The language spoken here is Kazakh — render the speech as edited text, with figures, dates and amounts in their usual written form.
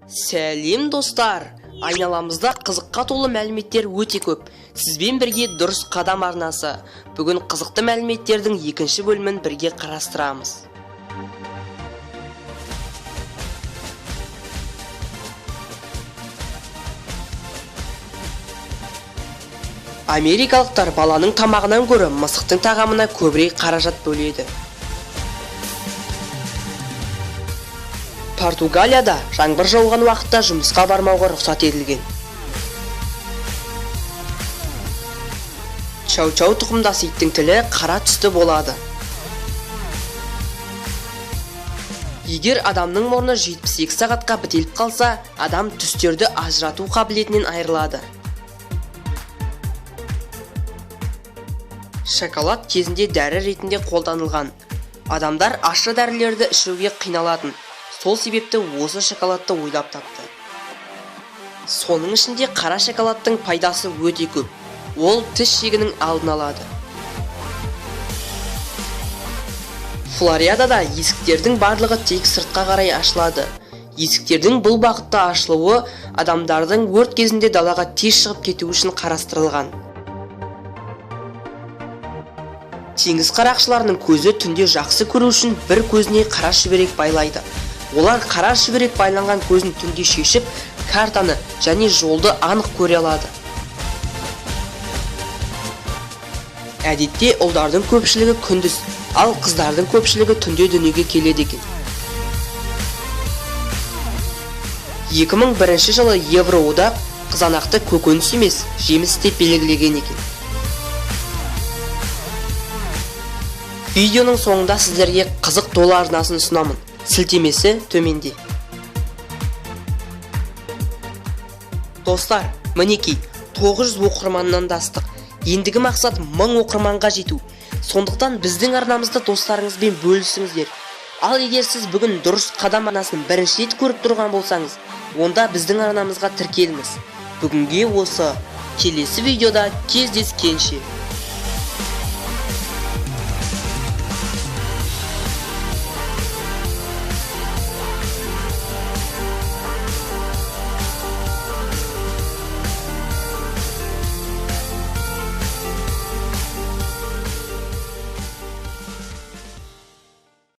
Сәлем достар! Айналамызда қызыққа толы мәліметтер өте көп. Сізбен бірге Дұрыс қадам арнасы. Бүгін қызықты мәліметтердің екінші бөлімін бірге қарастырамыз. Америкалықтар баланың тамағынан гөрі мысықтың тағамына көбірек қаражат бөледі. Португалияда жаңбыр жауған уақытта жұмысқа бармауға рұқсат етілген. Чау-чау тұқымдас иттің тілі қара түсті болады. Егер адамның мұрны 72 сағатқа бітеліп қалса, адам түстерді ажырату қабілетінен айырылады. Шоколад кезінде дәрі ретінде қолданылған. Адамдар ащы дәрілерді ішуге қиналатын. Сол себепті осы шоколадты ойлап тапты. Соның ішінде қара шоколадтың пайдасы өте көп. Ол тіс шегінің алдын алады. Флоридада есіктердің барлығы тек сыртқа қарай ашылады. Есіктердің бұл бағытта ашылуы адамдардың өрт кезінде далаға тез шығып кетуі үшін қарастырылған. Теңіз қарақшыларының көзі түнде жақсы көру үшін бір көзіне қара шүберек байлайды. Олар қара шүберек байланған көзін түнде шешіп, картаны және жолды анық көре алады. Әдетте ұлдардың көпшілігі күндіз, ал қыздардың көпшілігі түнде дүниеге келеді екен. 2001 жылы Евроодақ қызанақты көкөніс емес, жеміс деп белгілеген екен. Видеоның соңында сіздерге қызық толы арнасын ұсынамын. Сілтемесі төменде. Достар, мінекей 900 оқырманнан да астық. Ендігі мақсат 1000 оқырманға жету. Сондықтан біздің арнамызды достарыңызбен бөлісіңіздер. Ал егер сіз бүгін Дұрыс қадам арнасын бірінші рет көріп тұрған болсаңыз, онда біздің арнамызға тіркеліңіз. Бүгінге осы. Келесі видеода кездескенше.